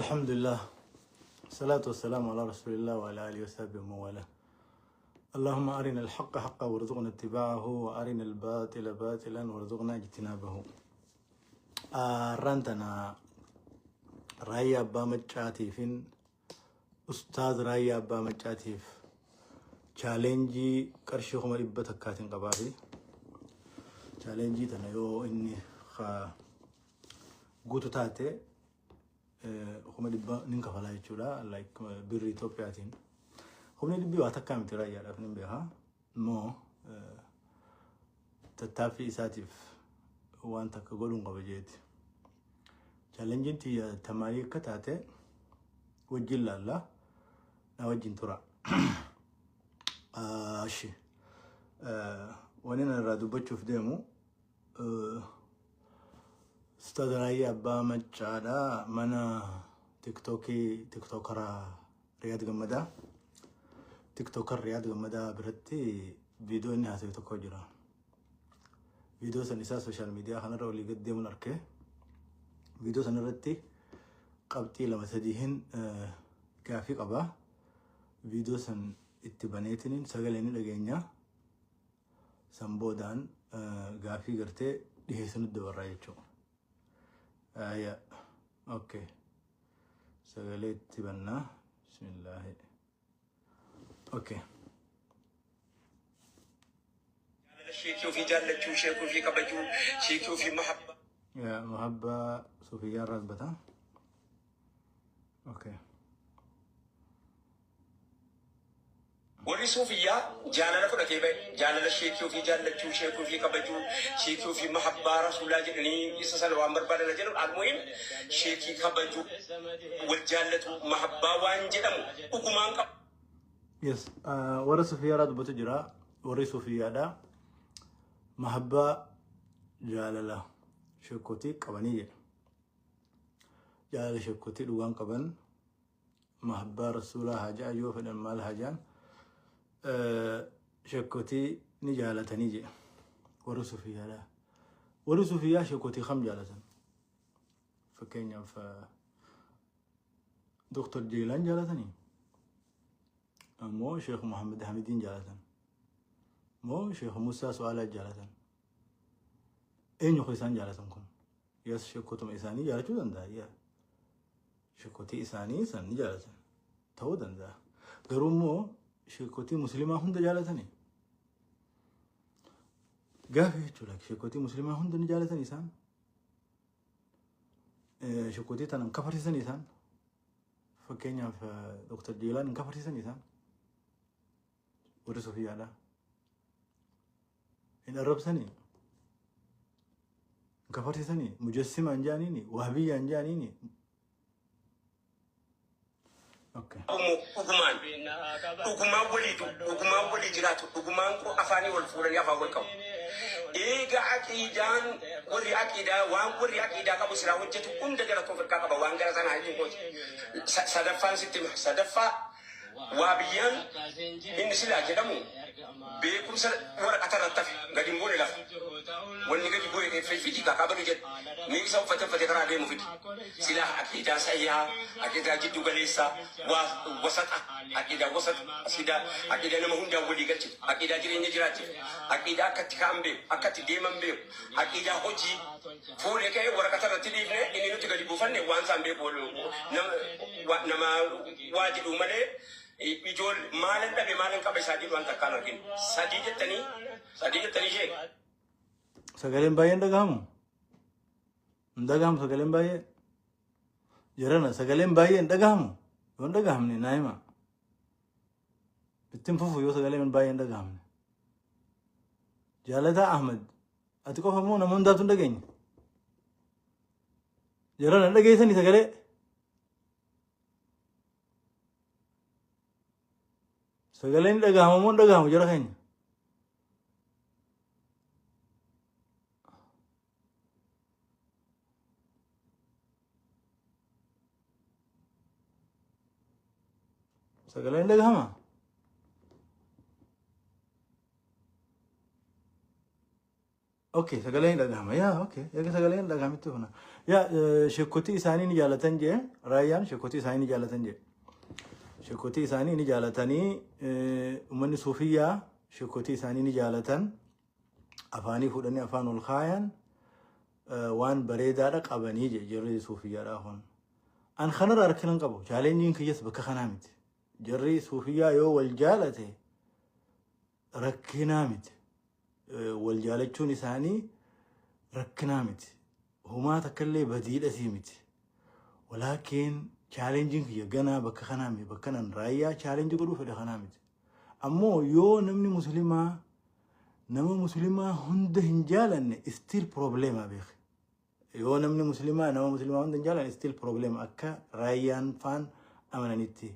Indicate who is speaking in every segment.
Speaker 1: Alhamdulillah. Salaatu wassalaamu ala rasulillah wa ala alihi wa sahbihi wa man wala. Allahumma arina al-haqqa haqqan warzuqna ittiba'ahu wa arina al-batila batilan warzuqna ijtinabahu. Arraan tana Raayyaa Abbaa Maccaatiifin Ustaaz Raayyaa Abbaa Maccaatiif chaaleenjii qarshii 100,000n qabaafi. Chaaleenjii tana yoo inni guutu taate 100,000 nin kafalaa jechuudha. Like birrii Itoophiyaatiin. Kumni dhibbi waa takkaa miti raayyaadhaaf nin beeka. Immoo tattaaffii isaatiif waan takka godhuun qaba jeeti. Chaalenjiin tiyya tamaalii akka taate wajjin laalla. Na wajjin tura. Ashi. Wani ani irraa dubbachuuf deemu Ustaaz Raayyaa Abbaa Maccaadha. Mana tiktookii tiktookara Riyaad Gammadaa. Tiktookar Riyaad Gammadaa biratti viidiyoo inni haasa'e tokko jira. Viidiyoo san isaa sooshaal miidiyaa kanarra olii gad deemuun arkee. Viidiyoo san irratti qabxii lama sadiihin gaafii qaba. Viidiyoo san itti baneetiniin sagalee ni dhageenya. San boodaan gaafii gartee dhiheessu nutti dabarraa jechuudha. Aya. Okay. Sagalee itti bannaa. Bismillaahi. Okay.
Speaker 2: Jaalala sheekii ofii jaallachuu, sheekii ofii kabajuu, sheekii ofii mahabba.
Speaker 1: Yaa mahabbaa Sufiyyaa irraa dubbata. Okay.
Speaker 2: Warri suufiyyaa jaalala fudhatee ba'e. Jaalala sheekii ofii jaallachuu, sheekii ofii kabajuu, sheekii ofii mahabbaa rasuulaa jedhanii isa sana waan barbaadan jedhu. Almuhim sheekii kabajuu, wal jaallatu, mahabbaa waan jedhamu dhugumaan qabu.
Speaker 1: Yes, warra sufiyyaa irraa dubbatu jira. Warri sufiyyaadha. Mahabbaa jaalala sheekotii qabanii jedha. Jaalala sheekotii dhugaan qaban mahabbaa rasuulaa haa ja'an yoo fedhan maal haa ja'an sheekotii ni jaalatanii jedha. Warri sufiyyaadha. Warri sufiyyaa sheekotii kam jaalatan? Fakkeenyaaf Dr. Jeelaan jaalatanii? Ammoo Sheekh Muhammad Hamidiin jaalatan? Moo Sheekh Musaa Su'aalaa jaalatan? Eenyu kan isaan jaalatan kun? Yes, sheekotuma isaanii jaalachuu danda'a. Yaa. Sheekotii isaanii san ni jaalatan. Ta'uu danda'a. Garuu immoo sheekotii musliimaa hunda jaalatanii? Gaafii jechuudha. Sheekotii musliimaa hunda ni jaalatan isaan? Sheekotii tana hin kafarsiisan isaan? Fakkeenyaaf Dr. Jeelaan hin kafarsiisan isaan? Warri Sufiyyaadha. Hin arrabsanii? Hin kafarsiisanii? Mujassima hin jaaniini? Wahabiyyaa hin jaaniini? Okay.
Speaker 2: Immoo dhugumaan dhugumaan walii du'u, dhugumaan walii jiraatu, dhugumaan afaanii wal fuudhanii afaan wal qabu. Eega aqiidaan warri aqiidaa waan warri aqiidaa qabu silaa hojjetu hunda jala toofirkaa qaba waan gara sanaa jechuu kooti. Sadaffaan sitti hima. Sadaffaa waa biyyaan inni silaa jedhamu beekumsa waraqata irratti hafe gadi hin buune lafa. Wanni gadi bu'e fidi kakaa badu jedhe. Mee isa uffate uffate karaa deemu fidi. Silaa aqiidaa sahihaa, aqiidaa jiddu galeessaa, waa wasaxa, aqiidaa wasaxa, asiidaa aqiidaa nama hundaan walii galchitu, aqiidaa jireenya jiraachiftu, aqiidaa akka itti ka'an beeku, akka itti deeman beeku, aqiidaa hojii fuudhee ka'ee waraqata irratti dhiifne inni nuti gadi buufanne waan isaan beeku nama waa jedhu malee ijool maalan dhabe maalan qaba isaa jedhu waan takkaan arginu. Sadii jettanii sadii jettanii ishee.
Speaker 1: Sagaleen baay'een dhagahamu? Hin dhagahamu sagaleen baay'ee? Jarana sagaleen baay'ee hin dhagahamu? Yoo hin dhagahamne naa hima. Ittiin fufu yoo sagaleen baay'ee hin dhagahamne. Jaalataa Ahmad ati qofa immoo nama hundaatu hin dhageenye. Jarana hin dhageessanii sagalee? Sagaleen dhagahama moo hin dhagahamu jara keenya? Sagaleen dhagahama? Okay, sagaleen dhagahama. Yaa, okay. Eega sagaleen dhagahametti kuna. Yaa, sheekotii isaanii ni jaalatan jee, Raayyaan sheekotii isaanii ni jaalatan jee. Sheekotii isaanii ni jaalatanii, uummanni suufiyyaa sheekotii isaanii ni jaalatan. Afaanii fuudhanii afaan ol kaayan, waan bareedaadha qabanii jee jarri suufiyyaadhaa kun. An kanarra harkina hin qabu. Challengeiin kiyyas bakka kanaa miti. Jarri suufiyyaa yoo wal jaalate rakkinaa miti. Wal jaalachuun isaanii rakkinaa miti. Humaa takkallee badiidhasii miti. Walaakin challengeiin kiyya ganaa bakka kanaa miti. Bakka nan Raayyaa challenge godhuu fedha kanaa miti. Ammoo yoo namni musliimaa nama musliimaa hunda hin jaalanne, still problema beeke. Yoo namni musliimaa nama musliimaa hunda hin jaalanne, still problema akka Raayyaan faan amananitti.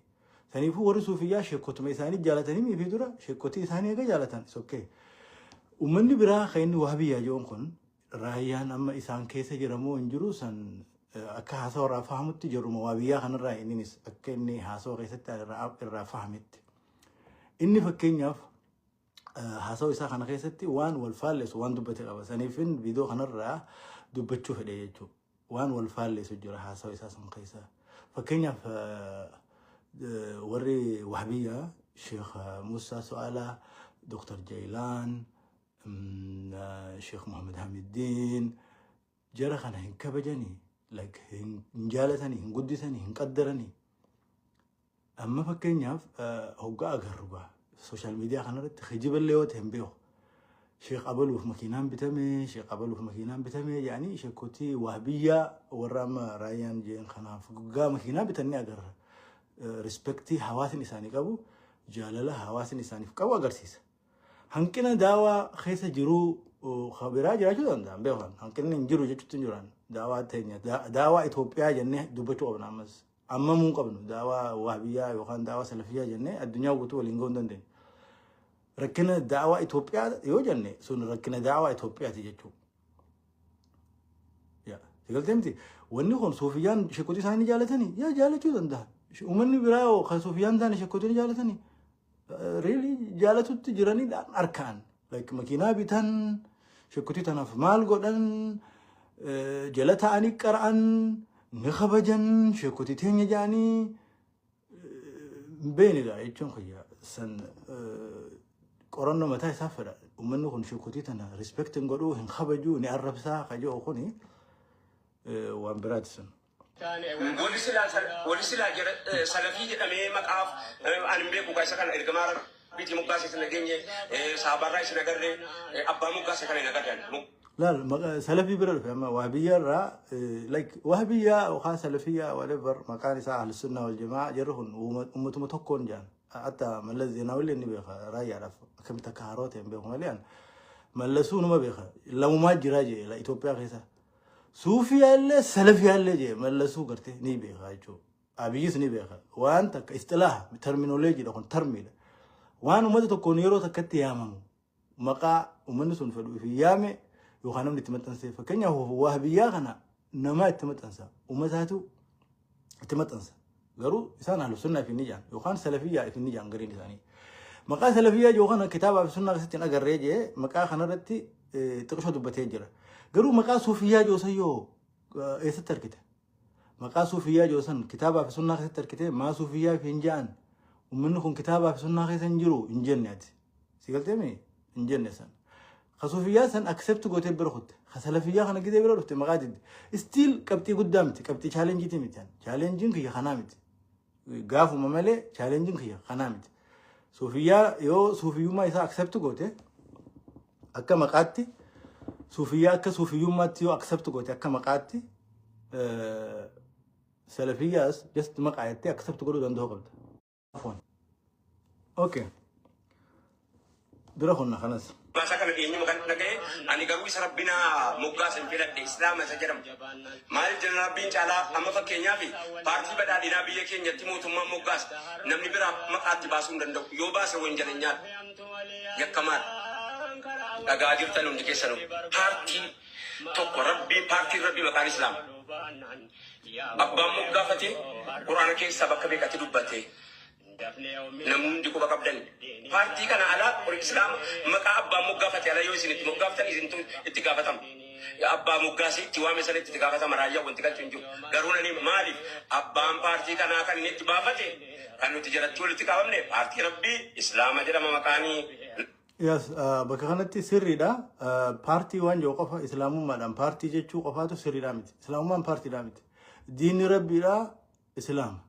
Speaker 1: Saniifuu warri suufiyyaa sheekotuma isaanii jaalatanii fi dura sheekotii isaanii eega jaalatan is okay. Uummanni biraa kan inni wahabiyyaa jedhuun kun, Raayyaan amma isaan keessa jiramoo hin jiru san, akka haasawa irraa fahamutti jiruma wahabiyyaa kanarraa inninis akka inni haasawa keessatti irraa fahametti. Inni fakkeenyaaf haasawa isaa kana keessatti waan wal faallessu waan dubbate qaba. Saniifin viidiyoo kanarraa dubbachuu fedhe jechuudha. Waan wal faallessu jira haasawa isaa san keessa. Fakkeenyaaf warri wahabiyyaa Sheekh Musaa Su'aalaa, Dr. Jailaan, Sheekh Muhammad Hamiddiin jara kana hin kabajanii, like hin jaalatanii, hin guddisanii, hin qaddaranii. Amma fakkeenyaaf hoggaa agarru gaa social media kanarratti kijiballee yoo ta'e hin beeku. Sheekh Abaluuf makiinaan bitame, Sheekh Abaluuf makiinaan bitame jedhanii sheekotii wahabiyyaa warra amma Raayyaan jeen kanaaf hoggaa makiinaa bitannee agarra. Respectii hawaasni isaanii qabu, jaalala hawaasni isaaniif qabu agarsiisa. Hanqina daawaa keessa jiruu biraa jiraachuu danda'an beekan. Hanqinni hin jiru jechuutti hin jiran. Daawaa teenya, daawaa Itoophiyaa jennee dubbachuu qabna ammas. Ammamuu hin qabnu daawaa wahabiyyaa yookaan daawaa salafiyyaa jennee addunyaa guutuu waliin gahuu hin dandeenyu. Rakkina daawaa Itoophiyaa yoo jenne, sun rakkina daawaa Itoophiyaati jechuudha. Yaa, galtee miti. Wanni kun suufiyyaan sheekotii isaanii jaalatanii yaa jaalachuu danda'a. Uummanni biraa yoo kan suufiyyaan taane sheekotii ni jaalatanii. Really jaalatutti jiranii harkaan. Like makiinaa bitan, sheekotii tanaaf maal godhan, jala ta'anii qara'an, ni kabajan, sheekotii teenya jedhanii beeknidha jechuun kiyya san qorannoo mataa isaa fedha. Uummanni kun sheekotii tana respect hin godhuu, hin kabajuu, ni arrabsaa ka jedhu kuni waan biraati sun.
Speaker 2: Warri silaa salafii jedhamee maqaaf ani hin beeku isa kana ergamaa Rabbiitii moggaasa isin dhageenye, saabarraa isin agarree, abbaa moggaasa kana hin agarran.
Speaker 1: Laal, salafii bira dhufe amma wahabiyyaa irraa, like wahabiyyaa yookaan salafiyyaa, whatever maqaan isaa, ahlu sunnaa wal jamaa, jarri kun ummatuma tokkoon jedhan. Hatta Mallas Zeenaawillee ni beeka. Raayyaadhaaf akkamitti akka haroo ta'e hin beeku malee an Mallasuu numa beeka. Lamumaa jiraa jee Itoophiyaa keessa. Suufiyaa illee salafiyaa illee jee Mallasuu gartee ni beeka jechuudha. Abiyyis ni beeka. Waan takka istilaaha terminologydha kun, termiidha. Waan uummata tokkoon yeroo takkatti yaamamu maqaa uummanni sun fedhu ifi yaame yookaan namni itti maxxansee, fakkeenyaaf wahabiyyaa kana nama itti maxxansa, uummataatu itti maxxansa. Garuu isaan ahlu sunnaa ifi ni jaan yookaan salafiyyaa ifi ni jaan gariin isaanii. Maqaa salafiyyaa jiru kana kitaabaa fi sunnaa keessatti hin agarree jee maqaa kanarratti xiqqishoo dubbatee jira. Garuu maqaa suufiyyaa jiru san yoo eessatti argite? Maqaa suufiyyaa jiru san kitaabaa fi sunnaa keessatti argite? Maa suufiyyaa fi hin ja'an? Uummanni kun kitaabaa fi sunnaa keessa hin jiru hin jenne ati. Si galtee mi? Hin jenne san. Ka suufiyyaa san accept gootee bira kutte. Ka salafiyyaa kana gidee bira dhufte maqaa didde. Still qabxii guddaa miti. Qabxii challengeiiti miti. Challengeiin kiyya kanaa miti. Gaafuma malee challengeiin kiyya kanaa miti. Suufiyyaa yoo suufiyyummaa isaa accept goote akka maqaatti, suufiyyaa akka suufiyyummaatti yoo accept goote akka maqaatti, salafiyyaas just maqaa jettee accept godhuu danda'uu qabda. Afwan. Okay. Bira kunna kanas.
Speaker 2: Baasaa kana eenyuma kan dhaga'e, ani garuu isa rabbinaa moggaasa hin filadhe, islaama isa jedhamu. Maaliif jenna Rabbiin caalaa? Amma fakkeenyaaf paartii badhaadhinaa biyya keenyatti mootummaan moggaasa, namni biraa maqaatti baasuu hin danda'u. Yoo baase wanjalanyaadha. Yakkamaadha. Dhagaa jirtan hundi keessanuu. Paartii tokko Rabbii, paartiin Rabbii maqaan islaama. Abbaan moggaafatee Quraana keessaa bakka beekatti dubbate. Namni hundi quba qabdan. Paartii kana ala Islaama maqaa abbaa moggaafate ala yoo isin itti moggaaftan isintu itti gaafatama. Abbaa moggaasee itti waame sana itti gaafatama, raayyaa wanti galchu hin jiru. Garuu nani maaliif abbaan paartii kanaa kan inni itti baafate kan nuti jalatti walitti qabamne paartii rabbii Islaama jedhama maqaanii.
Speaker 1: Yes, bakka kanatti sirriidha. Paartii waan jiru qofa islaamummaadhaan paartii jechuu qofaatu sirriidha miti. Islaamummaan paartiidha miti. Diinni rabbiidha Islaama.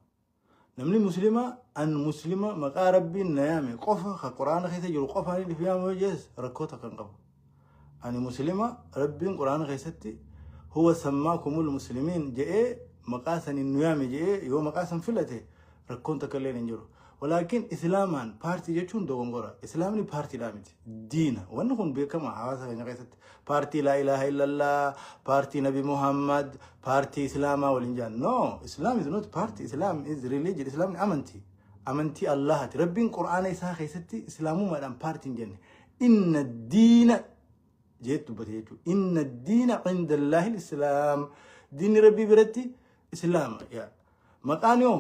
Speaker 1: Namni muslima an muslima maqaa rabbiin na yaame qofa ka quraana keessa jiru qofaan inni yaame yoo jees rakkoo takka hin qabu. Ani muslima rabbiin quraana keessatti "هو سماكم المسلمين" je'ee maqaa saniin nu yaame je'ee yoo maqaa san filate rakkoon takka illee hin jiru. Walaakin islaamaan paartii jechuun dogongora. Islaamni paartiidhaa miti. Diina. Wanni kun beekama hawaasa keenya keessatti. Paartii laa ilaaha illallah, paartii Nabi Muhammad, paartii islaamaa waliin jedhan. No, Islam is not party. Islam is religion. Islaamni amantii. Amantii Allahaati. Rabbiin quraana isaa keessatti islaamummaadhaan paartii hin jenne. "إن الدين" jeet dubbate jechuudha. "إن الدين عند الله الإسلام." Diinni rabbii biratti islaama. Yaa. Maqaan yoo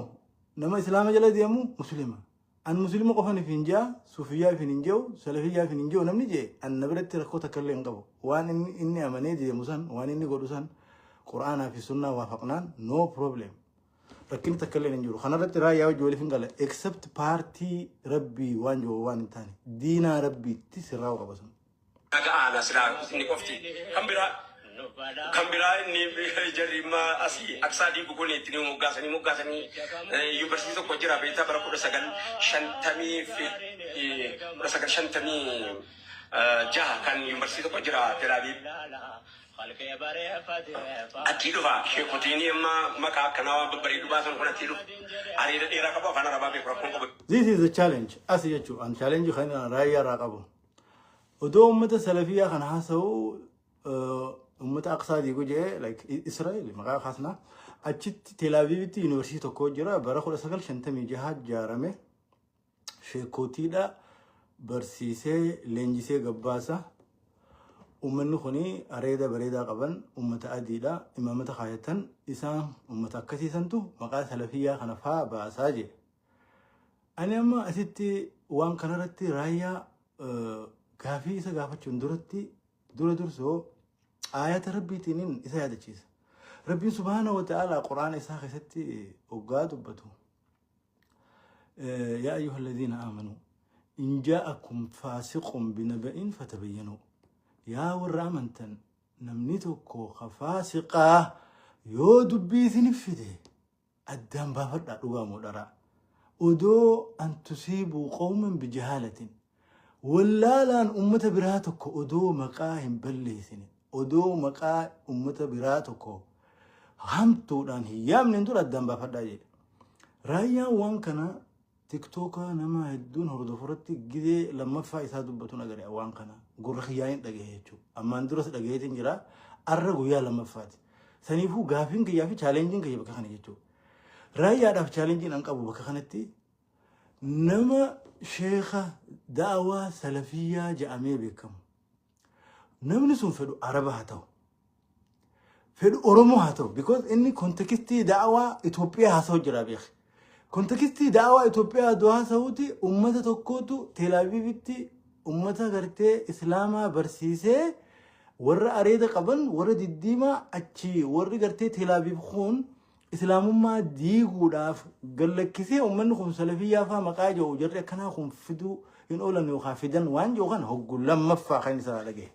Speaker 1: nama islaama jala deemu muslima. An muslima qofan if hin jaa, sufiyyaa if hin jiru, salafiyyaa if hin jiru namni jee an na biratti rakkoo takka illee hin qabu. Waan inni amanee deemu san, waan inni godhu san quraanaa fi sunnaa waafaqnaan no problem. Rakkinni takka illee hin jiru. Kanarratti raayyaa wajji waliif hin gala. Except paartii rabbii waan jiru waan hin taane. Diinaa rabbiitti sirraa qaba sun.
Speaker 2: Dhaga'aana silaa inni qofti. Kan biraa inni jarri imma asii aksaa diigu kun itti moggaasanii yuunivarsiitii tokko jira beektaa, bara 1956 kan yuunivarsiitii tokko jira Tel Aviv. Achii dhufa sheekotiin amma maqaa akkanaa waan babbareedu baasan kun achii dhufa. Areeda dheeraa qabu, afaan arabaa beeku, rakkoon qabu.
Speaker 1: This is the challenge. Asi jechuun an challenge kan raayyaa irraa qabu. Odoo uummata salafiyyaa kana haasa'u uummata aqsaa diigu jee, like Israa'el maqaa kaasnaa, achitti Teelaaviivitti yuunivarsiitii tokko jira, bara 1956 ijaarame, sheekotiidha barsiisee leenjisee gabbaasa. Uummanni kuni areeda bareedaa qaban, uummata adiidha, imaamata kaayatan, isaan uummata akkasiisantu maqaa salafiyyaa kana faa baasaa jee. Ani amma asitti waan kanarratti raayyaa gaafii isa gaafachuun duratti dura dursoo aayata rabbiitiin isa yaadachiisa. Rabbiin subhaana wa ta'ala quraana isaa keessatti hoggaa dubbatu. "يا أيها الذين آمنوا إن جاءكم فاسق بنبإ فتبينوا." Yaa warra amantan, namni tokko ka faasiqaa yoo dubbii isinif fide addaan baafadhaa dhugaa moo dharaa. Odoo "أن تصيبوا قوما بجهالة" wallaalaan ummata biraa tokko odoo maqaa hin balleessine, odoo maqaa ummata biraa tokko hamtuudhaan hin yaamne dura addaan baafadhaa jedhe. Raayyaan waan kana tiktookaa nama hedduun hordofu irratti gidee lammaffaa isaa dubbatuun agarre, waan kana gurra kiyyaan dhagahe jechuudha. Ammaan duras dhagaheetiin jira, arra guyyaa lammaffaati. Saniifuu gaafiin kiyyaa fi challengeiin kiyya bakka kana jechuudha. Raayyaadhaaf challengeiin an qabu bakka kanatti nama sheeka da'awaa salafiyyaa jedhamee beekamu. Namni sun fedhu Araba haa ta'u, fedhu Oromoo haa ta'u, because inni contextii da'awaa Itoophiyaa haasa'u jira beek. Contextii da'awaa Itoophiyaa du'aa haasa'uuti uummata tokkootu Teelaaviivitti uummata gartee Islaamaa barsiisee, warra areeda qaban, warra diddiimaa achi, warri gartee Teelaaviiv kun islaamummaa diiguudhaaf gallakkisee uummanni kun salafiyyaa faa maqaa jiru jarri akkanaa kun fiduu hin oolan yookaan fidan waan jiru kana hoggu lammaffaa kan isaa dhagaye.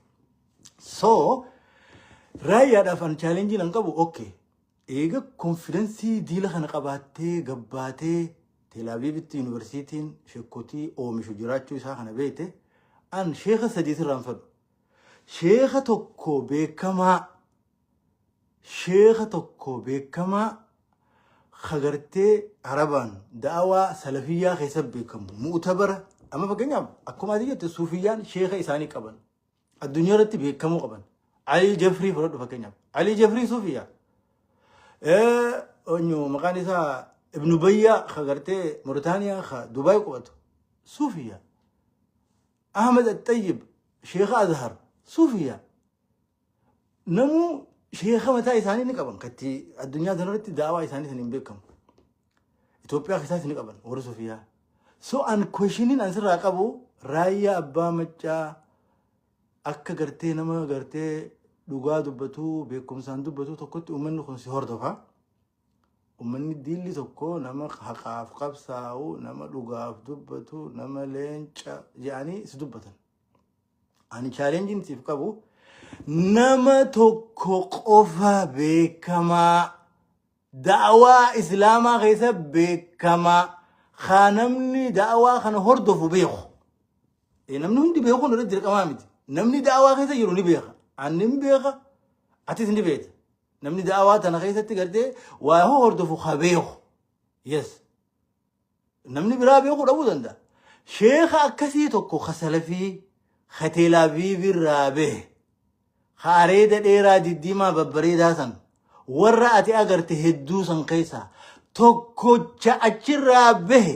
Speaker 1: So raayyaadhaaf an challengeiin an qabu, okay. Eega confidenceii diila kana qabaattee gabbaatee Teelaaviivitti yuunivarsiitiin sheekotii oomishu jiraachuu isaa kana beekte, an sheeka sadii sirraan fadhu. Sheeka tokko beekamaa, sheeka tokko beekamaa hagartee arabaan da'awaa salafiyyaa keessa beekamu mu'tabara. Amma fakkeenyaaf akkuma ati jette suufiyyaan sheeka isaanii qaban, addunyaa irratti beekamuu qaban. Alii Jafrii fudhadhu fakkeenyaaf. Alii Jafrii suufiyyaa. Onyo maqaan isaa Ibnu Bayyaa hagartee Muritaaniyaa ka Dubaay qubatu suufiyyaa. Ahmed Attayyib sheeka Azhar suufiyyaa. Namuu sheeka mataa isaanii ni qaban katti addunyaa kanarratti da'awaa isaanii saniin beekamu. Itoophiyaa keessaas ni qaban warri suufiyyaa. So an questioniin an sirraa qabu, Raayyaa Abbaa Maccaa akka gartee nama gartee dhugaa dubbatuu, beekumsaan dubbatuu tokkotti uummanni kun si hordofa. Uummanni diilli tokko nama haqaaf qabsaa'u, nama dhugaaf dubbatu, nama leenca jedhanii si dubbatan. Ani challengeiin siif qabu, nama tokko qofa beekamaa da'awaa islaamaa keessa beekamaa haa namni da'awaa kana hordofu beeku. Namni hundi beekuun irratti dirqamaa miti. Namni da'awaa keessa jiru ni beeka. Ani ni beeka. Atis ni beekta. Namni da'awaa tana keessatti gartee waa hordofu haa beeku. Yes. Namni biraa beekuu dhabuu danda'a. Sheeka akkasii tokko ka salafii ka Teelaaviiv irraa bahe, ka areeda dheeraa diddiimaa babbareedaa san, warra ati agarte hedduu san keessaa tokkocha achirraa bahe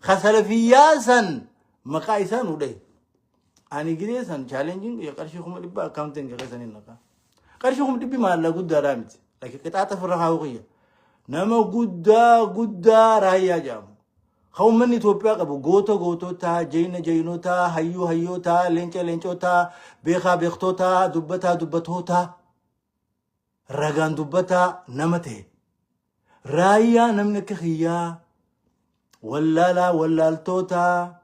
Speaker 1: ka salafiyyaa san maqaa isaa nu dhahe. Ani gidee san challengeiin qarshii 100,000 accountiin keessanii naqa. Qarshii 100,000 maallaqa guddaadhaa miti. Lakki qixaaxa ofirra kaa'uu kiyya. Nama guddaa guddaa Raayyaa jedhamu. Ka uummanni Itoophiyaa qabu, goota goototaa, jeyna jeynotaa, hayyuu hayyootaa, leenca leencotaa, beekaa beektotaa, dubbataa dubbatootaa, ragaan dubbataa nama ta'e. Raayyaa namni akka kiyyaa wallaalaa wallaaltootaa,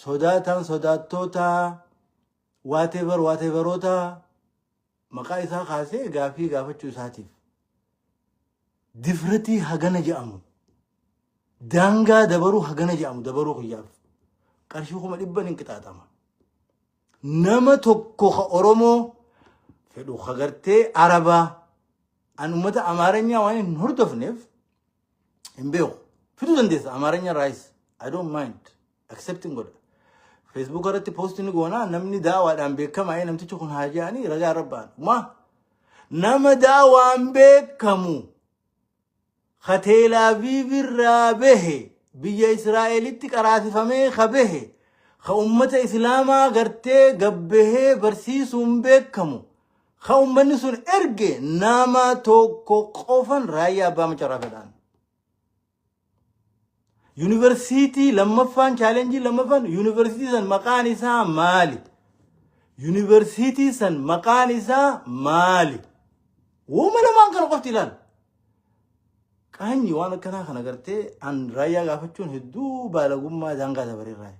Speaker 1: sodaataan sodaattootaa, whatever whateveroota maqaa isaa kaasee gaafii gaafachuu isaatiif difratii hagana jedhamu, daangaa dabaruu hagana jedhamu dabaruu kiyyaaf qarshii 100,000 hin qixaaxama. Nama tokko ka Oromoo fedhu ka gartee Arabaa, an uummata Amaaranyaa waan hin hordofneef hin beeku. Fiduu dandeessa Amaaranya raayis. I don't mind. Accepting godha. Facebook irratti post ni goona, namni daawaadhaan beekamaa namtichi kun haa jedhanii ragaa irra ba'an. Ma nama daawaan beekamu ka Teelaaviiv irraa bahe, biyya Israa'elitti qaraasifamee ka bahe, ka ummata Islaamaa gartee gabbahee barsiisuun beekamu, ka ummanni sun erge, nama tokko qofan Raayyaa Abbaa Macaraa fedhaan. Yuunivarsiitii lammaffaan, challenge lammaffaan, yuunivarsiitii san maqaan isaa maali? Yuunivarsiitii san maqaan isaa maali? Wooma lamaan kana qofti ilaala. Qaanyi waan akkanaa kana gartee an Raayyaa gaafachuun hedduu baalagummaa daangaa dabareerraa.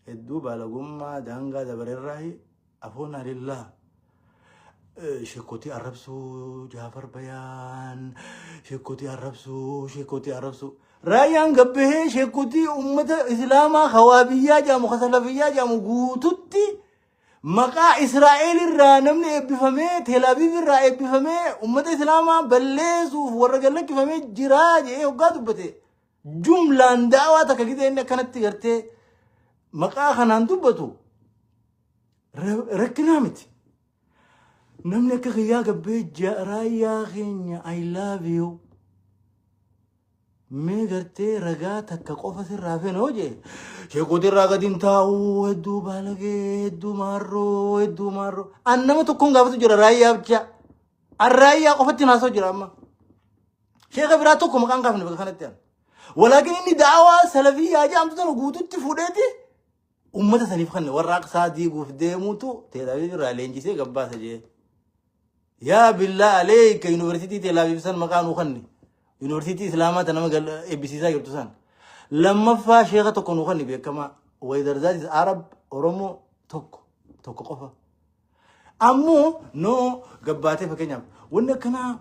Speaker 1: Hedduu baalagummaa daangaa dabareerraa, afoon alillaa. Sheekotii arrabsuu, Jaafar Bayaan, sheekotii arrabsuu, sheekotii arrabsuu. Raayyaan gabbahee sheekotii uummata Islaamaa hawaabiyyaa jedhamu, kasalafiyyaa jedhamu guututti maqaa Israa'el irraa namni eebbifamee, Teelaaviiv irraa eebbifamee uummata Islaamaa balleessuuf warra gallakkifamee jiraa jedhee hoggaa dubbate. Jumlaan daawaa takka gidee inni akkanatti gartee maqaa kanaan dubbatu rakkinaa miti. Namni akka kiyyaa gabbee Raayyaa keenya, I love you. Mee gartee ragaa takka qofa sirraa fenoo jee. Sheekota irraa gadi hin taa'u, hedduu baalagee, hedduu maarroo, hedduu maarroo. An nama tokkoon gaafatu jira, Raayyaa bicha. An Raayyaa qofatti naasoo jira amma. Sheeka biraa tokko maqaan kaafne bakka kanatti an. Walaakin inni daawaa salafiyyaa jedhamtu tana guututti fuudheeti ummata saniif kanne warra Aqsaa diiguuf deemuutu Teelaaviif irraa leenjisee gabbaasa jee. Yaa billaa aleeka, yuunivarsiitii Teelaaviif san maqaa nuu kanne. Yuunivarsiitii Islaamaa ta nama eebbisiisaa jirtu san. Lammaffaa, sheeka tokko nuu kanne beekamaa. Whether that is Arab, Oromoo, tokko tokko qofa. Ammoo no gabbaatee, fakkeenyaaf wanni akkanaa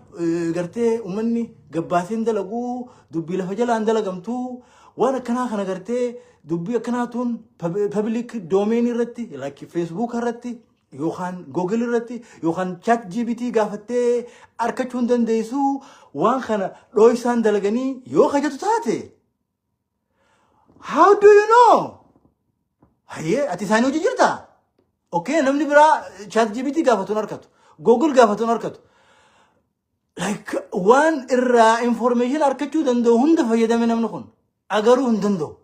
Speaker 1: gartee uummanni gabbaaseen dalaguu, dubbii lafa jalaan dalagamtuu, waan akkanaa kana gartee dubbii akkanaa tun public domain irratti, like Facebook irratti yookaan Google irratti yookaan Chat GPT gaafattee argachuu hin dandeessu, waan kana dhooysaan dalaganii yoo kajatu taate, how do you know? Hayyee, ati isaanii hojii jirtaa? Okay, namni biraa Chat GPT gaafatuun argatu, Google gaafatuun argatu. Like waan irraa information argachuu danda'u hunda fayyadame namni kun agaruu hin danda'u.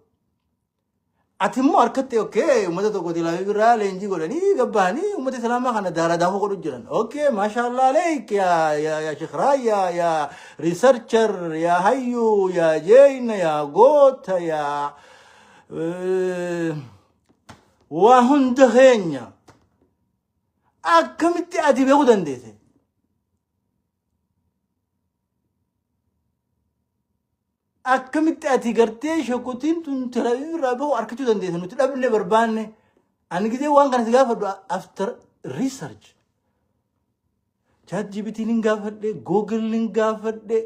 Speaker 1: Ati immoo harkatti, okay, uummata tokko Teelaaviif irraa leenjii godhanii gabbahanii uummata Islaamaa kana daara daakuu godhu jiran. Okay, maashaallah aleek, yaa yaa yaa Sheekh Raayyaa, yaa researcher, yaa hayyuu, yaa jeeyna, yaa goota, yaa Waa hunda keenya akkamitti ati beekuu dandeesse? Akkamitti ati gartee sheekotiin tun Tel Aviv irraa bahu argachuu dandeesse? Nuti dhabne barbaanne. Ani gizee waan kana si gaafadhu after research. ChatGPT nin gaafadhe, Google nin gaafadhe,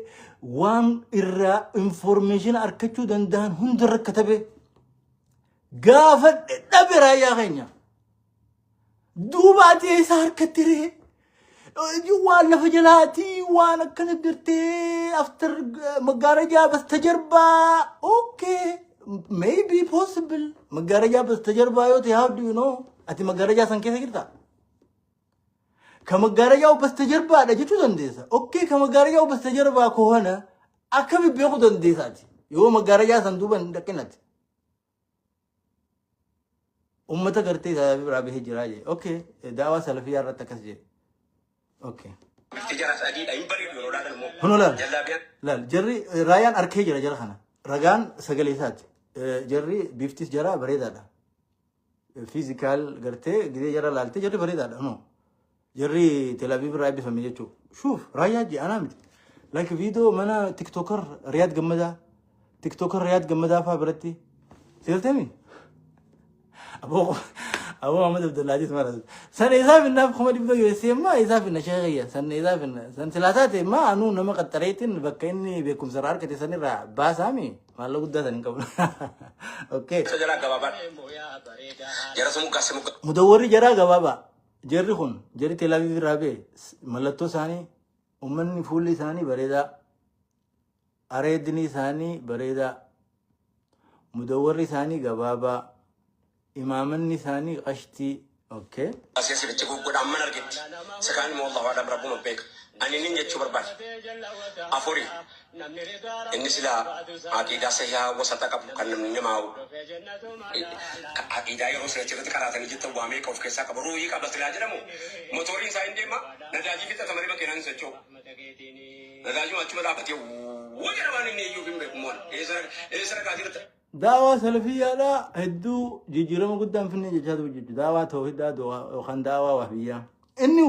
Speaker 1: waan irraa information argachuu danda'an hundarra katabe. Gaafadhe dhabe raayyaa keenya. Duuba ati eessa harkatti ree? Waan lafa jalaatii waan akkana gartee after መጋረጃ በስተጀርባ. Okay, maybe possible. መጋረጃ በስተጀርባ yoo ta'e, how do you know? Ati መጋረጃ san keessa jirta? ከመጋረጃው በስተጀርባ dha jechuu dandeessa. Okay, ከመጋረጃው በስተጀርባ ከሆነ akkami beekuu dandeessa ati yoo መጋረጃ san duuba hin dhaqin ati? Ummata gartee isaa biraa bahee jiraa jee. Okay, daawaa salafiyyaa irratti akkas jee. Okay.
Speaker 2: Bifti jaras adiidha, hin bareedu yeroo laalan immoo.
Speaker 1: Kunoo laal.
Speaker 2: Jallaabiyaan.
Speaker 1: Laal, jarri raayyaan arkee jira jara kana. Ragaan sagalee isaati. Jarri biftis jara bareedaadha. Physical gartee gizee jara laaltee jarri bareedaadha. No. Jarri Tel Aviv irraa eebbifame jechuudha. Shuuf, raayyaa jee anaa miti. Like viidiyoo mana TikToker Riyaad Gammadaa. TikToker Riyaad Gammadaa fa'aa biratti. Seeltemi? Aboo Aboo Muhammad Abdullaziz mara. San isaa finnaaf 100,000 USA ma isaa finna sheekayya. San isaa finna. San silaa taate ma anuu nama qaxxareetiin bakka inni beekumsa irraa argate san irraa baasaami maallaqa guddaa san hin qabu. Okay.
Speaker 2: Isa jalaa gabaabaadha. Jara sumuggaa simuggaa.
Speaker 1: Mudawwarri jaraa gabaabaa. Jarri kun jarri Tel Aviv irraa ba'e mallattoo isaanii uummanni fuulli isaanii bareedaa. Areedni isaanii bareedaa. Mudawwarri isaanii gabaabaa. Imaamanni isaanii qashtii. Okay.
Speaker 2: Asii asirratti goggodhaan mana argetti. Isa kaan immoo Allahu a'lam, rabbuma beeka. Ani nin jechuu barbaade. Afuri. Inni silaa aqiidaa sahihaa wasata qabu kan namni namaa aqiidaa yeroo sila achirratti qaraatanii jettan waa meeqa of keessaa qaba. Ruuhii qaba silaa jedhamu. Motoriin isaa hin deema. Nadaajii fixata malee makiinaan hin socho'u. Nadaajii achuma dhaabbatee wuu jedha waan inni iyyuu hin beeku moon. Eessa ragaa jirta?
Speaker 1: Daawaa salafiyyaadha hedduu jijjiirama guddaan finne jechaa ture jechuudha. Daawaa tawhidaa yookaan daawaa wahbiyyaa. Inni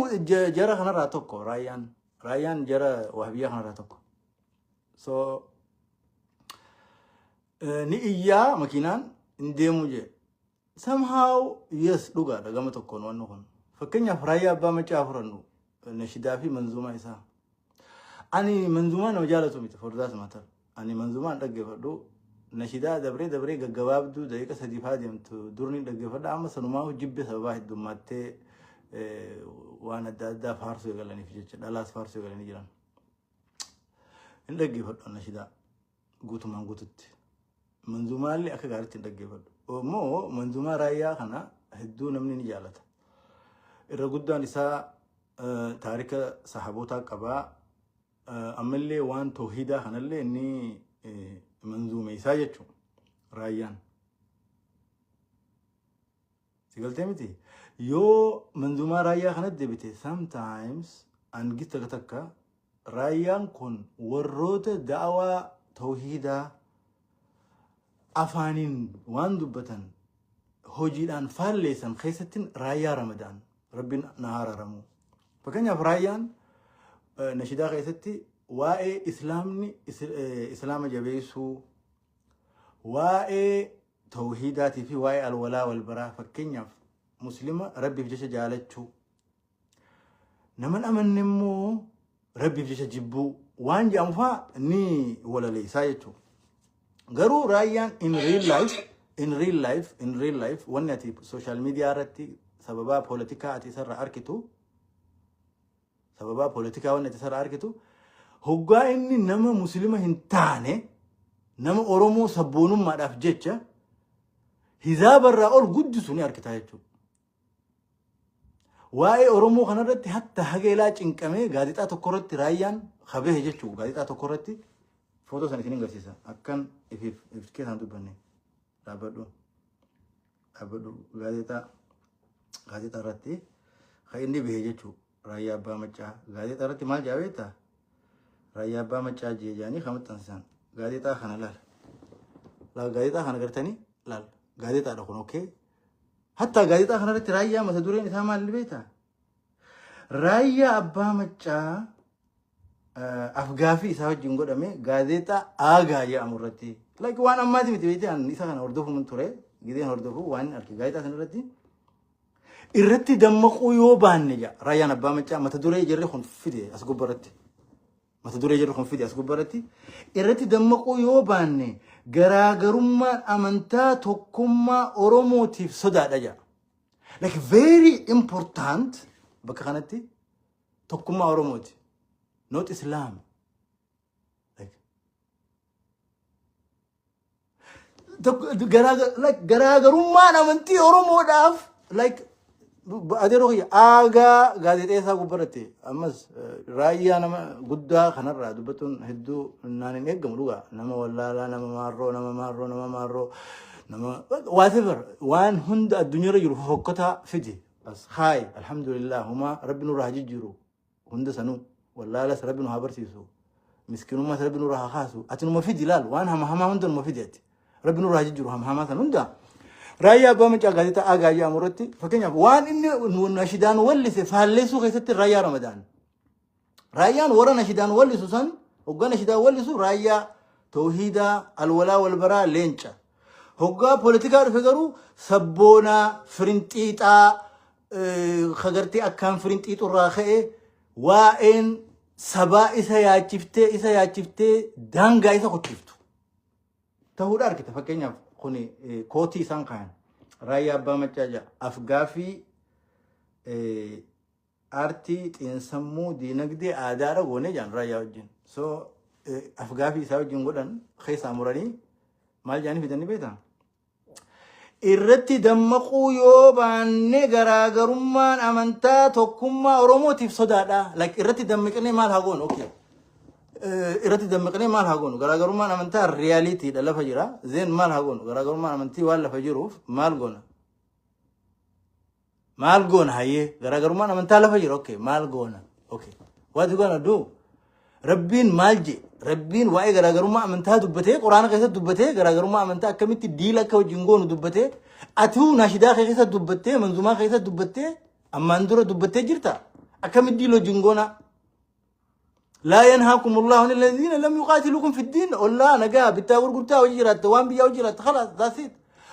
Speaker 1: jara kanarraa tokko raayyaan. Raayyaan jara wahbiyyaa kanarraa tokko. So ni iyyaa makiinaan hin deemu jee. Somehow yes, dhugaadha gama tokkoon wanni kun. Fakkeenyaaf raayyaa abbaa macaa furannu nashidaa fi manzuumaa isaa. Ani manzuumaa nama jaalatu miti, for that matter. Ani manzuumaan dhaggeeffadhu nashidaa dabree dabree gaggabaabduu daqiiqa 3 faa deemtu durni dhaggeeffadha, amma sanumaa jibbe sababaa heddummattee waan adda addaa faarsuu eegalaniif jecha, dhalaas faarsuu eegalanii jiran. Hin dhaggeeffadhu nashidaa guutumaan guututti. Manzuumaallee akka gaariitti hin dhaggeeffadhu. Immoo manzuumaa raayyaa kana hedduu namni ni jaalata. Irra guddaan isaa taarika sahabootaa qabaa. Ammallee waan toohidaa kanallee inni manzuumeessaa jechuudha raayyaan. Si galtee miti? Yoo manzuumaa raayyaa kanatti deebite, sometimes angi takka takka raayyaan kun warroota da'awaa toohidaa afaaniin waan dubbatan hojiidhaan faalleessan keessatti raayyaa ramadaan rabbiin na haraaramu. Fakkeenyaaf raayyaan nashidaa keessatti waa'ee islaamni islaama jabeessuu, waa'ee tawhiidaatii fi waa'ee alwalaa walbaraa, fakkeenyaaf muslima rabbiif jecha jaalachuu, nama amanne immoo rabbiif jecha jibbuu waan jedhamu fa'aa ni walaleessaa jechuudha. Garuu raayyaan in real life in real life in real life wanni ati social media irratti sababaa poolitikaa ati isarraa arkitu, sababaa poolitikaa wanni ati isarraa arkitu, hoggaa inni nama muslima hin taane, nama Oromoo sabboonummaadhaaf jecha hizaabarraa ol guddisu ni argita jechuudha. Waa'ee Oromoo kanarratti hatta haga ilaa cinqamee gaazexaa tokko irratti raayyaan habehe jechuudha. Gaazexaa tokko irratti footoo sana isin agarsiisa. Akkan ifiif if keessaan dubbanne dhaabbadhu. Dhaabbadhu, gaazexaa irratti kan inni bahe jechuudha. Raayyaa Abbaa Maccaa gaazexaa irratti maal jedha beektaa? Raayyaa Abbaa Maccaa jee jedhanii kan maxxansisan. Gaazexaa kana laala. Laala, gaazexaa kana gartanii Laal, gaazexaadha kun, okay. Hatta gaazexaa kanarratti Raayyaa mata dureen isaa maal beektaa? Raayyaa Abbaa Maccaa afgaafii isaa wajjin godhame gaazexaa Aagaa jedhamu irratti. Like waan ammaati miti beekte, an isa kana hordofuun ture, gideen hordofu waan hin arge gaazexaa sana irratti. Irratti dammaquu yoo baanne jedha Raayyaan Abbaa Maccaa, mata duree jarri kun fide as gubbarratti. Mata duree jarri kun fide as gubbarratti. Irratti dammaquu yoo baanne garaagarummaan amantaa tokkummaa Oromootiif sodaadha jedha. Like very important bakka kanatti tokkummaa Oromooti. Not Islam. Like, like garaagarummaan amantii Oromoodhaaf, like adeeroo kiyya, Aagaa gaazexeessaa gubbarratti ammas Raayyaa nama guddaa kanarraa dubbatuun hedduu naan hin eeggamu dhugaa. Nama wallaalaa, nama maarroo, nama maarroo, nama maarroo, nama whatever, waan hunda addunyaarra jiru fofokkotaa fidi as haay. Alhamdulillah, humaa Rabbi nurraa haa jijjiiru hunda sanuu. Wallaalas Rabbi nu haa barsiisu, miskinummaas Rabbi nurraa haa kaasu. Ati numa fidi, laal, waan hama hamaa hunda numa fidi. Ati Rabbi nurraa haa jijjiiru hama hamaa san hunda. Raayyaa Abbaa Macaa gaazexaa Aagaa jedhamu irratti, fakkeenyaaf, waan inni nashidaan wallise faalleessuu keessatti Raayyaa Ramadaan. Raayyaan warra nashidaan wallisu san, hoggaa nashidaan wallisu raayyaa tawhiidaa, alwalaa walbaraa, leenca. Hoggaa poolitikaa dhufe garuu sabboonaa firinxiixaa kagartee akkaan firinxiixurraa ka'e, waa'een sabaa isa yaachiftee isa yaachiftee daangaa isa kuchiftu ta'uudha argita. Fakkeenyaaf kuni kootii isaan kaayan Raayyaa Abbaa Maccaa jedha. Afgaaffii aartii, xiinsammuu, diinagdee, aadaadha goonee jedhan Raayyaa wajjin. So afgaaffii isaa wajjin godhan keessaa muranii maal jedhanii fidanii beektaa? Irratti dammaquu yoo baanne garaagarummaan amantaa tokkummaa Oromootiif sodaadha. Like irratti dammaqnee maal haa goonu? Okay. Irratti dammaqnee maal haa goonu? Garaagarummaan amantaa realityidha, lafa jira. Then maal haa goonu? Garaagarummaan amantii waan lafa jiruuf maal goona? Maal goona hayyee? Garaagarummaan amantaa lafa jira. Okay, maal goona? Okay. What you gonna do? Rabbiin maal je? Rabbiin waa'ee garaagarummaa amantaa dubbatee, Quraana keessatti dubbatee, garaagarummaa amantaa akkamitti deal akka wajjin goonu dubbatee, atuu nashidaa kee keessatti dubbattee, manzumaa keessatti dubbattee, ammaan dura dubbattee jirta. Akkamitti deal wajjin goona? لا ينهاكم الله عن الذين لم يقاتلوكم في الدين. ولا نجا bittaa gurgurtaa hojii jiraatte, waan biyyaa hojii jiraatte, خلاص, that's it.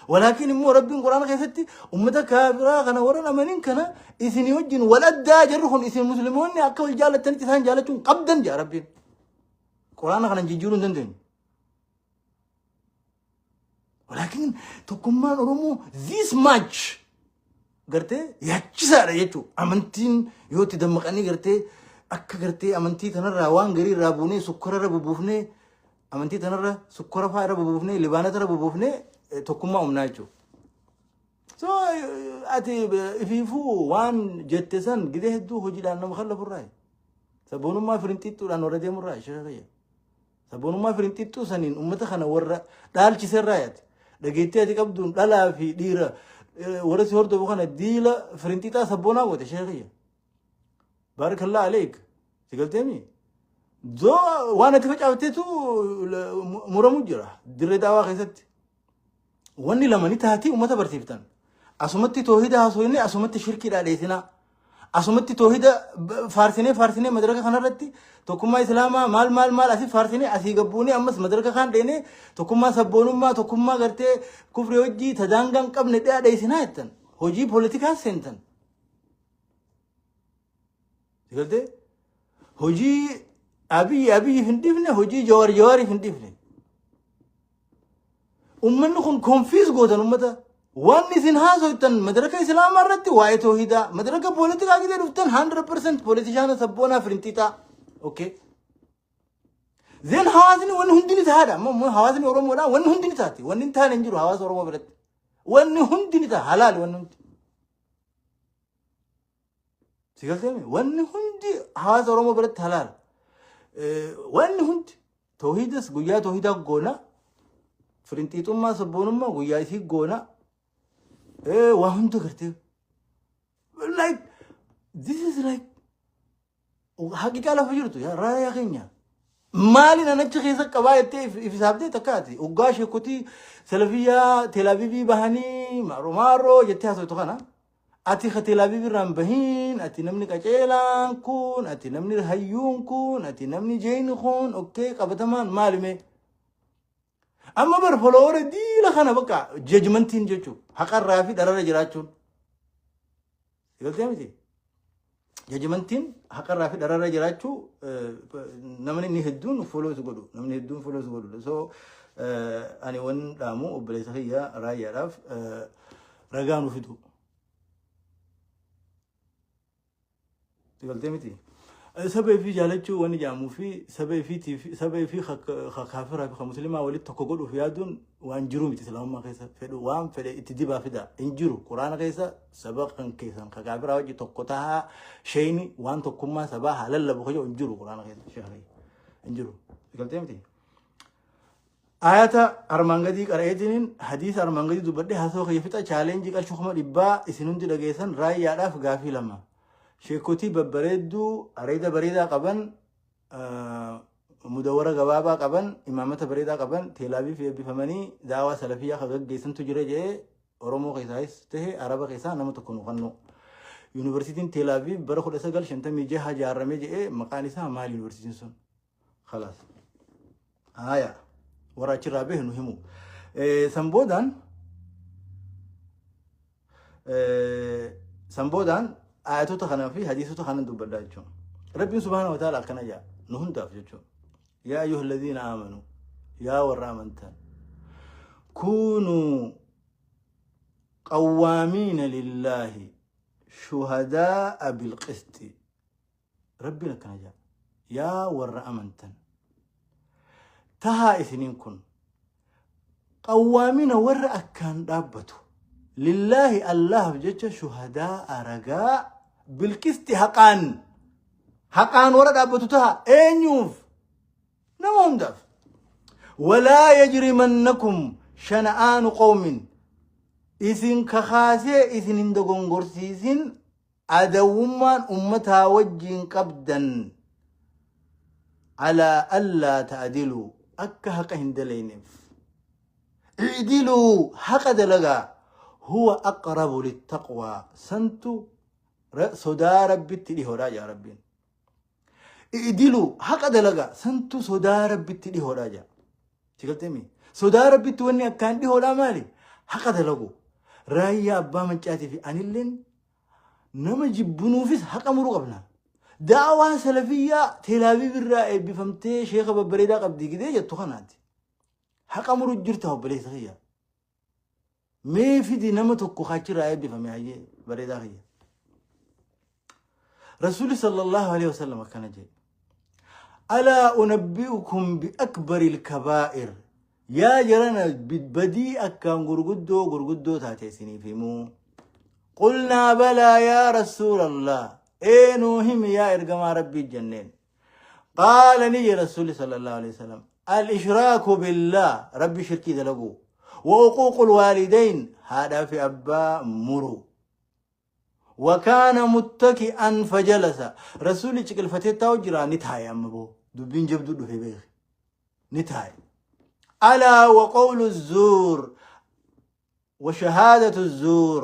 Speaker 1: ولكن immoo Rabbiin Quraana keessatti ummata kaafiraa kana, warra amanin kana, isinii wajjin wal addaa jarri kun, isin musliimoonni akka wal jaalattanitti isaan jaalachuun qabdan jedha Rabbiin. Quraana kana jijjiiruu hin dandeenyu. ولكن tokkummaan Oromoo this much gartee yaachisaadha jechuudha. Amantiin yoo itti dammaqanii gartee akka gartee amantii tanarraa waan garii irraa buunee sukkara irra bubuufnee, amantii tanarra sukkara fa'aa irra bubuufnee, libaanata irra bubuufnee tokkummaa uumnaa jechuudha. So ati ifiifuu waan jette san gidee hedduu hojiidhaan nama kallafurraa. Sabboonummaa firinxiixxuudhaan warra deemurraa shirarayya. Sabboonummaa firinxiixxuu saniin uummata kana warra dhaalchiserraa yaati. Dhageettii ati qabduun dhalaa fi dhiira warra si hordofu kana diila firinxiixaa sabboonaa goote, sheekiyya. بارك الله عليك. Si galteemi? Zoo waan ati facaafteetu muramu jira dirree daawaa keessatti. Wanni lama ni taati, uummata barsiiftan. Asumatti toohida haasofne, asumatti shirkii dhaadheessinaa. Asumatti toohida faarsinee faarsinee madaraka kanarratti tokkummaa Islaamaa maal maal maal asii faarsinee, asii gabbuunee ammas madaraka kaan dheenee tokkummaa sabboonummaa, tokkummaa gartee kufrii hojii tadaangaa hin qabne dhaadheessinaa jettan. Hojii poolitikaa seentan. Galtee hojii Abiyyi Abiyyiif hin dhiifne, hojii Jawaar Jawaariif hin dhiifne. Uummanni kun confuse gootan uummata. Waan isin haasoftan madaraka Islaamaa irratti waa'ee toohidaa, madaraka poolitikaa gidee dhuftan 100% politician sabboonaa firinxiixaa. Okay. Then hawaasni wanni hundi ni tahaadha. Amma hawaasni Oromoodha, wanni hundi ni taati. Wanni hin taane hin jiru hawaasa Oromoo biratti. Wanni hundi ni ta'a, halaali wanni hundi. Si galteemi? Wanni hundi hawaasa Oromoo biratti halaala. Wanni hundi toohidas guyyaa toohidaa goona. Firinxiixummaa sabboonummaa guyyaa isii goona. Waa hunda gartee. Like this is like haqiqaa lafa jirtu yaa Raayyaa keenya. Maaliin an achi keessa qabaa jettee if hisaabdee takkaati. Hoggaa sheekotii salafiyyaa Teelaaviivii bahanii maaroo maaroo jettee haasoftu kana. Ati ka Teelaaviiv irraa hin bahin, ati namni qaceelaan kun, ati namni hayyuun kun, ati namni jeeyni kun, okkee qabatamaan maali mee? Amma bar follower diila kana bakka judgmentiin jechuudha. Haqarraa fi dhararra jiraachuun. Galtee miti? Judgmentiin haqarraa fi dhararra jiraachuu namni inni hedduun follow si godhu. Namni hedduun follow si godhu. So ani waan dhaamu obboleessa kiyya raayyaadhaaf ragaa nu fidu. Galtee miti. Saba ifii jaalachuu wanni jedhamuu fi saba ifiitii fi saba ifii kaafiraa fi muslimaa walitti tokko godhuuf yaaduun waan jiru miti. Islaamummaa keessa fedhu waan fedhe itti dibaa fida hin jiru. Quraana keessa saba kan keessan ka kaafiraa wajji tokko tahaa sheeyni waan tokkummaa sabaa haa lallabu kayyoo hin jiru. Quraana keessa sheekni hin jiru. Galtee miti. Ayata armaan gadii qara'eetiniin hadiisa armaan gadii dubbadhee haasawaa kiyya fixa. Challenge qarshii 100,000 isin hundi dhageessan. Raayyaadhaaf gaafii lama. Sheekotii babbareedduu areeda bareedaa qaban, mudawwara gabaabaa qaban, imaamata bareedaa qaban, Teelaaviif eebbifamanii daawaa salafiyyaa kan gaggeessantu jira jedhee Oromoo keessaayis tahe Araba keessaa nama tokko nu kennu. Yuunivarsiitiin Teelaaviif bara 1956 ijaarame jedhee maqaan isaa maali yuunivarsiitiin sun? Khalaas. Haya. Warra achirraa bahe nu himu. San boodaan ayatota kanaa fi hadiisota kanan dubbadhaa jechuudha. Rabbiin subhaana wa ta'ala akkana jedha nu hundaaf jechuudha. Yaa ayyuha alladhiina aamanu, yaa warra amantan, kuunuu qawwaamiina lillaahi shuhadaa'a bilqisti. Rabbiin akkana jedha. Yaa warra amantan, tahaa isiniin kun qawwaamina warra akkaan dhaabbatu, lillaahi Allahaaf jecha, shuhadaa ragaa, bilqisti haqaan, haqaan warra dhaabbatu taha. Eenyuuf? Nama hundaaf. Walaa yajrimannakum shana'aanu qawmin, isin kakaasee isin hin dogongorsiisin adawwummaan ummataa wajjiin qabdan, alaa allaa ta'diluu, akka haqa hin dalayneef. I'diluu, haqa dalagaa, huwa aqrabu littaqwaa, santu sodaa Rabbitti dhihoodha jaa Rabbiin. I'diluu, haqa dalagaa, santu sodaa Rabbitti dhihoodha jaa. Si galteemi? Sodaa Rabbitti wanni akkaan dhihoodha maali? Haqa dalagu. Raayyaa Abbaa Maccaatii fi anilleen nama jibbunuufis haqa muruu qabna. Daawaa salafiyyaa Teelaaviiv irraa eebbifamtee sheeka babbareedaa qabdii gidee jettu kanaati. Haqa muruu jirta obboleessa kiyya. Mee fidi nama tokko achirraa eebbifame hayyee bareedaa kiyya. Rasuulli sallallahu alaihi wasallam akkana jedhe. Alaa unabbi'ukum bi akbaril kabaa'ir. Yaa jarana, badii akkaan gurguddoo gurguddoo taate isiniif himuu. Qulnaa balaa yaa Rasuulallah. Ee nuu himi yaa ergamaa Rabbii jenneen. Qaala, ni jedhe Rasuulli sallallahu alaihi wasallam. Al-ishraaku billah, Rabbi shirkii dalaguu. Wa uquuqul waalidayn, haadhaa fi abbaa muruu. Wakaana muttaki'an fajalasa. Rasuulli ciqilfatee taa'u jira, ni taa'e. Amma boo dubbiin jabduu dhufe beeki. Ni taa'e. Alaa wa qawlu zuur wa shahaadatu zuur.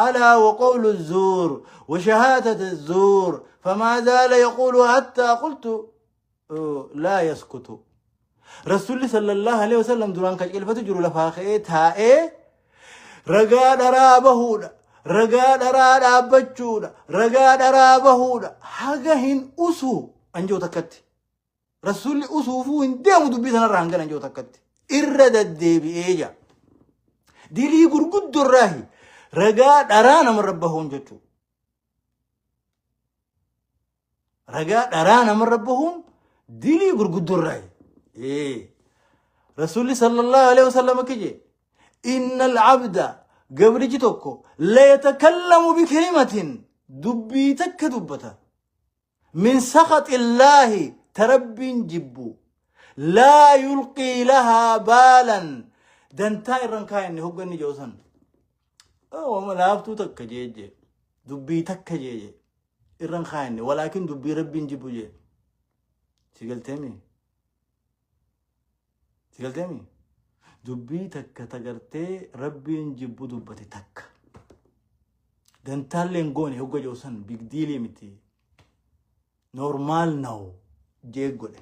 Speaker 1: Alaa wa qawlu zuur wa shahaadatu zuur. Famaa zaala yaquulu hattaa qultu laa yaskutu. Rasuulli sallallahu alaihi wasallam duraan kan ciqilfatu jiru lafaa ka'ee taa'ee, ragaa dharaa bahuudha. Ragaa dharaa dhaabbachuudha. Ragaa dharaa bahuudha. Haga hin usuu anjoo takkatti. Rasuulli usuufuu hin deemu dubbii sanarraa hanga anjoo takkatti. Irra deddeebi'ee jira. Dilii gurguddoo irraahi ragaa dharaa namarra bahuun jechuudha. Ragaa dharaa namarra bahuun dilii gurguddoo irraahi. Rasuulli sallallahu alaihi wasallam akka jedhe, inna al-abda, gabrichi tokko, la yatakallamu bikalimatin, dubbii takka dubbata, min sakhaxi illaahi, ta Rabbiin jibbu, laa yulqii lahaa baalan, dantaa irran kaayenne hogganni jedhu san wama laaftuu takka jeeje, dubbii takka jeeje irran kaayenne, walaakin dubbii Rabbiin jibbu jee. Si galteemi? Si galteemi? Dubbii takka tagartee Rabbiin jibbu dubbate takka. Dantaallee hin goone hogga jiru san big deal miti. Normal now jee godhe.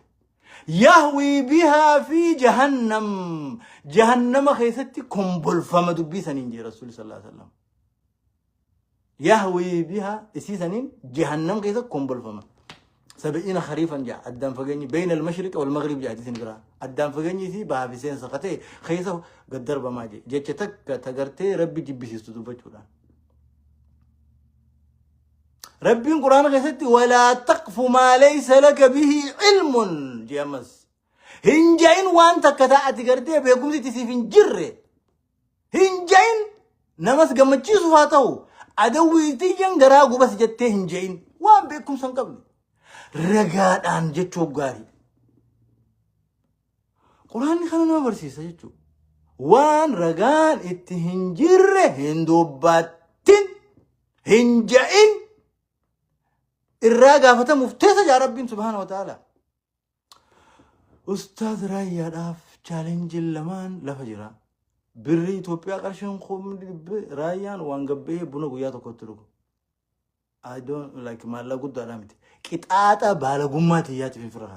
Speaker 1: يهوي بها في جهنم. Jahannama keessatti kombolfama dubbii saniin jee Rasuulli صلى الله عليه وسلم. يهوي بها isii saniin jahannam keessatti kombolfama. 70 خريفا jaa addaan fageenyi بين المشرق والمغرب jaa hadiisin biraa. Addaan fageenyi isii bahaa fi seensa katee keessa gad darbamaa jee. Jecha takka tagartee Rabbi jibbisiistu dubbachuudhaan. Rabbiin Quraana keessatti ولا تقف ما ليس لك به علم jee ammas. Hin ja'in waan takka ta'ati gartee beekumsi itti siif hin jirre. Hin ja'in, namas gammachiisuuf haa ta'u, adawwii tiyyan garaa gubas jettee hin ja'in waan beekumsa hin qabne. Ragaadhaan jechuuf gaarii. Quraanni kana nama barsiisa jechuudha. Waan ragaan itti hin jirre hin dubbattin, hin ja'in, irraa gaafatamuuf teessa jaa Rabbiin سبحانه وتعالى. Ustaaz Raayyaadhaaf challengeiin lamaan lafa jira. Birri Itoophiyaa qarshiin 100,000 Raayyaan waan gabbee buna guyyaa tokkotti dhugu. I don't like maallaqa guddaadhaa miti. Qixaaxa baalagummaa tiyyaatiif hin fira.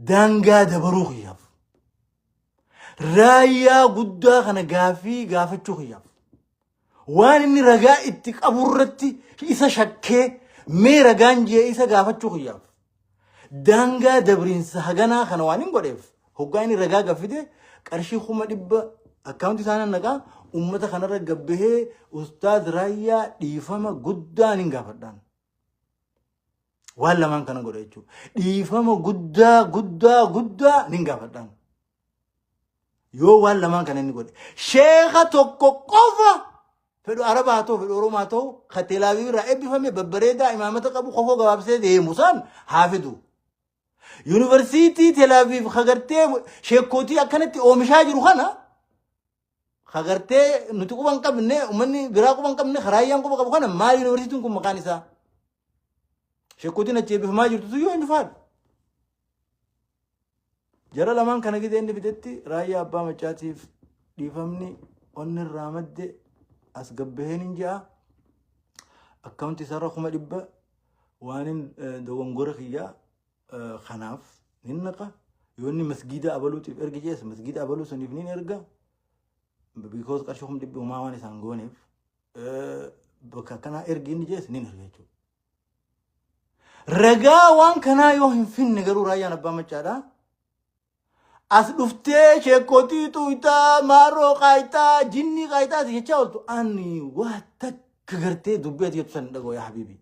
Speaker 1: Daangaa dabaruu kiyyaaf. Raayyaa guddaa kana gaafii gaafachuu kiyyaaf. Waan inni ragaa itti qabu irratti isa shakkee mee ragaan jee isa gaafachuu kiyyaaf. Daangaa dabriinsa haganaa kana waan hin godheef, hoggaa inni ragaa gaffite qarshii 100,000 akkaawuntii isaanii naqaa. Ummata kanarra gabbahee Ustaaz Raayyaa dhiifama guddaan hin gaafadhaan. Waan lamaan kana godha jechuudha. Dhiifama guddaa guddaa guddaa nin gaafadhaan. Yoo waan lamaan kana inni godhe, sheeka tokko qofa, fedhu Arabaa haa ta'u, fedhu Oromoo haa ta'u, ka Teelaaviv irraa eebbifame, babbareedaa, imaamata qabu, kofoo gabaabsee deemu san haa fidu. Yuunivarsiitii Teelaaviv kagartee sheekootii akkanatti oomishaa jiru kana, kagartee nuti quba hin qabne, uummanni biraa quba hin qabne, karaayyaan quba qabu kana, maal yuunivarsiitiin kun maqaan isaa? Sheekootiin achi eebbifamaa jirtu yoo eenyu faadha? Jara lamaan kana gidee inni fidetti Raayyaa Abbaa Maccaatiif dhiifamni onni irraa madde as gabbaheen hin ja'a. Akkaawuntii isaarra 100,000 waan hin dogongora kiyyaa kanaaf nin naqa. Yoo inni masgiida abaluutiif ergi jees, masgiida abaluu saniif nin erga. Because qarshii 100,000 homaa waan isaan gooneef, bakka akkanaa ergi inni jees nin erga jechuudha. Ragaa waan kanaa yoo hin finne garuu, Raayyaan Abbaa Maccaadhaa, as dhuftee sheekotii tuytaa maaroo qaayitaa jinnii qaayitaa jechaa ooltu, ani waa takka gartee dubbii ati jettu san dhagoo yaa حبيبي.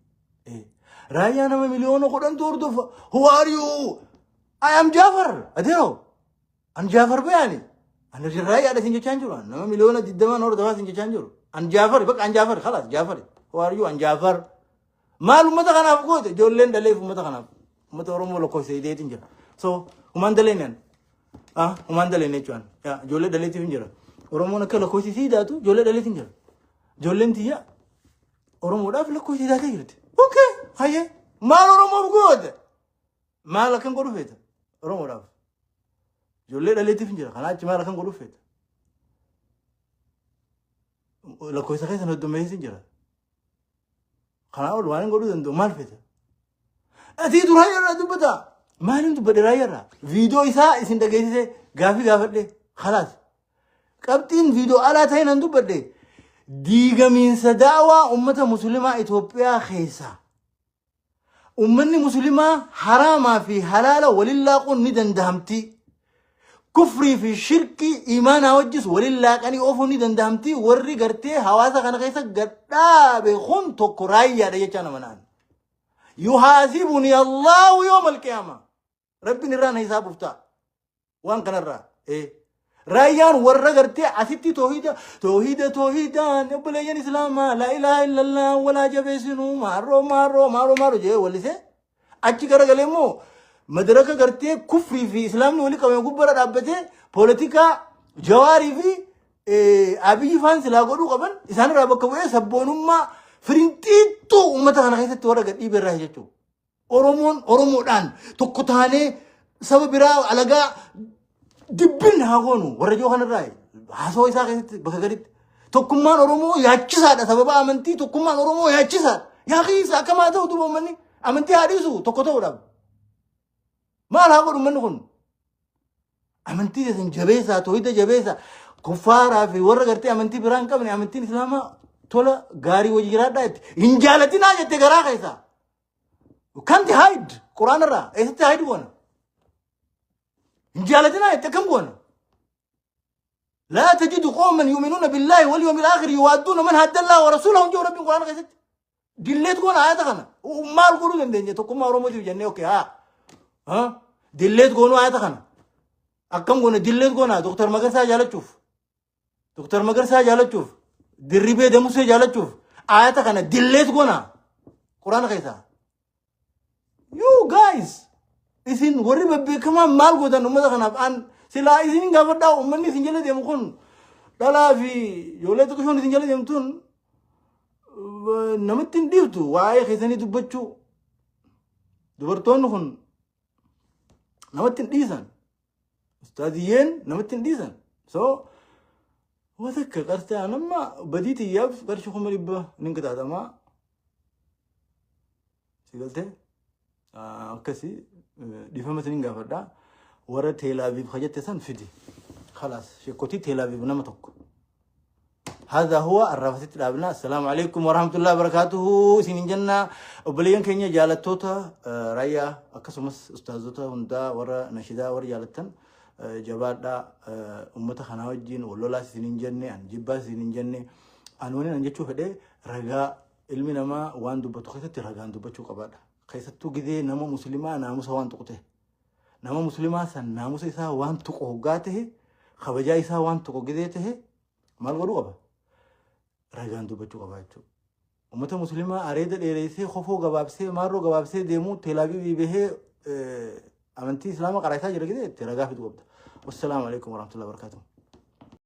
Speaker 1: Raayyaa nama 10 miliyoona hordofa. Who are you? I am Jaafar. Adeero. An Jaafar bayaani. Ani Raayyaadha isin jechaa hin jiru. Nama 20 miliyoona hordofaa isin jechaa hin jiru. An Jaafar, bakka an Jaafar, خلاص Jaafar. Who are you? An Jaafar. Maal uummata kanaaf goote? Ijoolleen dhaleef uummata kanaaf. Uummata Oromoo lakkoofsa ideetiin jira. So, humaan daleen an. Ah, humaan daleen jechuun. Yaa, ijoollee dhaleetiif hin jira. Oromoon akka lakkoofsi sii daatu ijoollee dhaleetiin jira. Ijoolleen tiyya Oromoodhaaf lakkoofsi daatee jirti. Okay, hayyee. Maal Oromoof goote? Maal akkan godhu feeta? Oromoodhaaf. Ijoollee dhaleetiif hin jira. Kanaa achi maal akkan godhu feeta? Lakkoofsa keessan heddummeessin jira. Kanaa ol waan hin godhuu danda'u maal feeta? Atiitu Raayyaa irraa dubbata. Maaliin dubbadhe Raayyaa irraa? Viidiyoo isaa isin dhageessise, gaafii gaafadhe. خلاص. Qabxiin viidiyoo alaa ta'e nan dubbadhe. Diigamiinsa daawaa uummata musliimaa Itoophiyaa keessaa. Uummanni musliimaa haraamaa fi halaala waliin laaquun ni dandahamti. Kufrii fi shirkii imaanaa wajjis waliin laaqanii oofuun ni dandahamti. Warri gartee hawaasa kana keessa gadhaabe kun tokko Raayyaadha jechaa nama naan. يحاسبني الله يوم القيامة. Rabbiin irraa na hisaabuuf ta'a. Waan kanarraa. Raayyaan warra gartee asitti toohida toohida toohidaan obboleeyyan islaamaa لا إله إلا الله walaa jabeessinuu maarroo maarroo maarroo maarroo jee wallisee, achi garagalee immoo madaraka gartee kufrii fi islaamni walii qabame gubbarra dhaabbatee poolitikaa Jawaarii fi Abiyyi faan silaa godhuu qaban isaan irraa bakka bu'ee sabboonummaa firinxiixxuu uummata kana keessatti warra gadhiibe irraa jechuudha. Oromoon Oromoodhaan tokko taanee saba biraa alagaa Dibbin haa goonu warra ijoo kanarraa haasawaa isaa keessatti bakka gaditti. Tokkummaan Oromoo yaachisaadha sababa amantii tokkummaan Oromoo yaachisaadha. Yaa kiisa akkam haa ta'u duuba uummanni amantii haa dhiisu tokko ta'uudhaaf. Maal haa godhu uummanni kun? Amantii keessan jabeessaa tooyida jabeessaa kuffaaraa fi warra gartee amantii biraa hin qabne amantiin islaamaa tola gaarii wajji jiraadhaa itti hin jaalatinaa jette garaa keessaa. Can't hide quraana irraa eessatti hide goona? Hin jaalatinaa jette akkam goona? لا تجد قوما يؤمنون بالله واليوم الاخر يوادون من هدى الله ورسوله جو ربي قران keessatti delete goona ayata kana maal godhuu dandeenya tokkummaa oromootiif jennee okay haa haa delete goonuu ayata kana akkam goona delete goona Doktar Magarsaa jaalachuuf Doktar Magarsaa jaalachuuf Dirribee Damusee jaalachuuf ayata kana delete goona quraana keessaa. You guys, isin warri bebbeekamaan maal gootan uummata kanaaf? An silaa isin gaafadhaa, uummanni isin jala deemu kun dhalaa fi ijoollee xiqqishoon isin jala deemtuun namatti hin dhiiftu waa'ee keessanii dubbachuu. Dubartoonni kun namatti hin dhiisan. Ustaaziyyeen namatti hin dhiisan. So waan takka qartee anamma badii tiyyaaf qarshii 100,000 nin qixaaxamaa. Si galtee akkasii dhiifama isinin gaafadha. Warra Teelaaviif hajjatte san fidi. خلاص sheekotii Teelaaviif nama tokko. هذا هو الرافسيت dhaabna. السلام عليكم ورحمة الله وبركاته. Isinin jenna obboleeyyan keenya jaalattoota raayyaa akkasumas ustaazota hundaa warra nashidaa warra jaalattan jabaadhaa. Ummata kanaa wajjin wallolaas isinin jenne, an jibbaas isinin jenne. An wani an jechuu fedhe ragaa ilmi namaa waan dubbatu keessatti ragaan dubbachuu qabaadha. Keessattuu gidee nama muslimaa naamusa waan tuqu ta'e. Nama muslimaa san naamusa isaa waan tuqu hoggaa ta'e, kabajaa isaa waan tuqu gidee ta'e maal godhuu qaba? Ragaan dubbachuu qaba jechuudha. Uummata muslimaa areeda dheereessee kofoo gabaabsee maarroo gabaabsee deemuu Teelaaviivii bahee amantii islaamaa qaraasaa jira gidee itti ragaa fiduu qabda. والسلام عليكم ورحمة الله وبركاته.